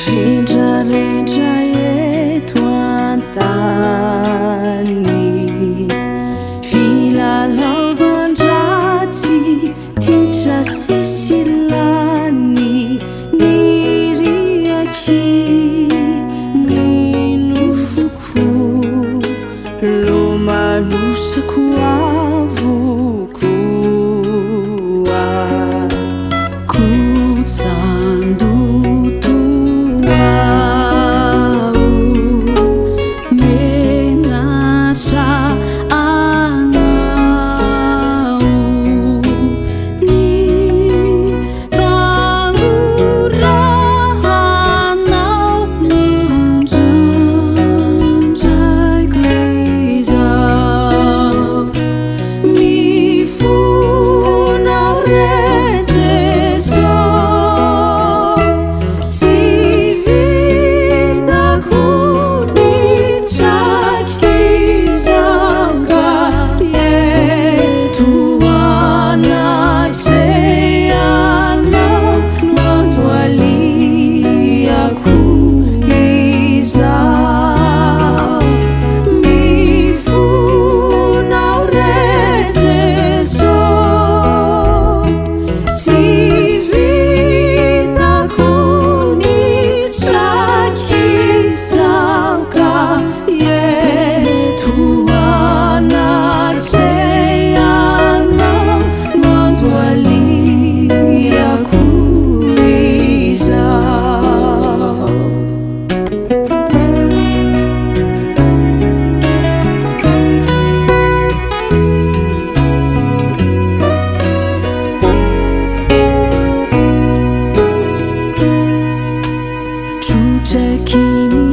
Rendrarendra eto an-tany, Filalaovan-dratsy, titra sesilany, Ny riaky ny nofoko, Lomanosako avokoa. Kotsandoto aho, menatra anao. Ny fangorahanao no andrandraiko izao. Mifona re Jeso, tsy vitako ny traky izao ka eto anatrehanao no andohaliako izao. Mifona re Jeso, tsy vitako ny traky izao ka eto anatrehanao no andohaliako izao. Trotraky ny